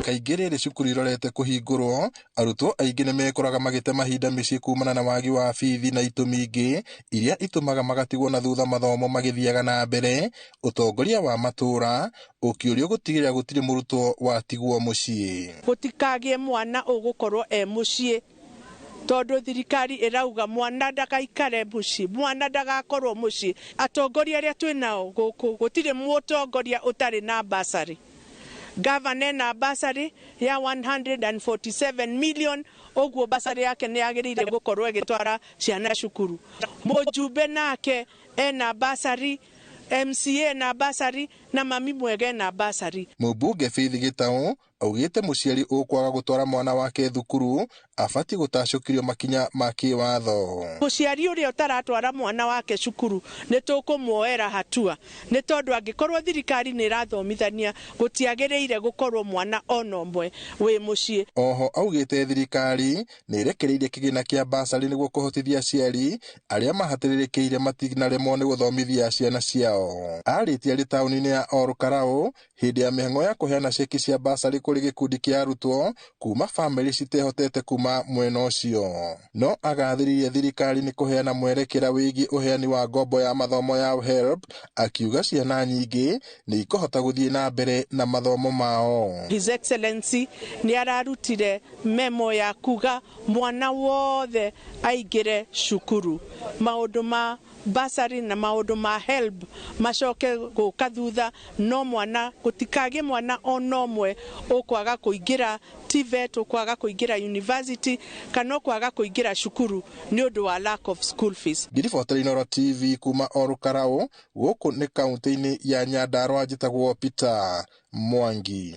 Kaingĩ rĩrĩ cukuru irorete kũhingũrwo, arutwo aingĩ nĩ mekoraga magĩte mahinda mĩciĩ kumana na wagi wa bithi na itũmi ingĩ iria itũmaga magatigwo na thutha mathomo magĩthiaga na mbere, ũtongoria wa matũũra ũkĩũrio gũtigĩrĩra gũtirĩ mũrutwo watigwo mũciĩ. Gũtikagĩe mwana ũgũkorwo e mũciĩ tondũ thirikari ĩrauga mwana ndagaikare mũciĩ, mwana ndagakorwo mũciĩ. Atongoria arĩa twĩ nao gũkũ gũtirĩ mũtongoria ũtarĩ na bursary. Gavana ena bursary ya 147 million, ũguo bursary yake nĩ yagĩrĩire gũkorwo ĩgĩtwara ciana cukuru. Mũjumbe nake ena bursary, MCA ena bursary na mami mwega ena bursary. Mũmbunge Faith Gĩtaũ augĩte mũciari ũkwaga gũtwara mwana wake thukuru abatiĩ gũtacũkĩrio makinya ma kĩwatho. Mũciari ũrĩa ũtaratwara mwana wake cukuru nĩ tũkũmuoera hatua, nĩ tondũ angĩkorwo thirikari nĩ ĩrathomithania gũtiagĩrĩire gũkorwo mwana ona ũmwe wĩ mũciĩ. Oho augĩte thirikari nĩ ĩrekereirie kĩgĩna kĩa basarĩ nĩguo kũhotithia aciari arĩa mahatĩrĩrĩkĩire matinaremwo nĩ gũthomithia ciana ciao. Arĩtie arĩ taũni-inĩ ya Ol Kalou hĩndĩ ya mĩhang'o ya kũheana ceki cia basarĩ kũrĩ gĩkundi kĩa arutwo kuma bamĩrĩ citehotete kuma mwena ũcio. No agathĩrĩirie thirikari nĩ kũheana mwerekera wĩgiĩ ũheani wa ngombo ya mathomo ya HELB, akiuga ciana nyingĩ nĩ ikũhota gũthiĩ na mbere na mathomo mao. His Excellency nĩ ararutire memo ya kuga mwana wothe aingĩre cukuru. Maũndũ ma bursary na maũndũ ma HELB macoke gũka thutha, no mwana gũtikagĩe mwana ona ũmwe ũkwaga kũingĩra TVET, ũkwaga kũingĩra university kana ũkwaga kũingĩra cukuru nĩ ũndũ wa lack of school fees. Ngĩribotera Inooro TV kuma Ol Kalou, gũkũ nĩ kaunti-inĩ ya Nyandarua, njĩtagwo Peter Mwangi.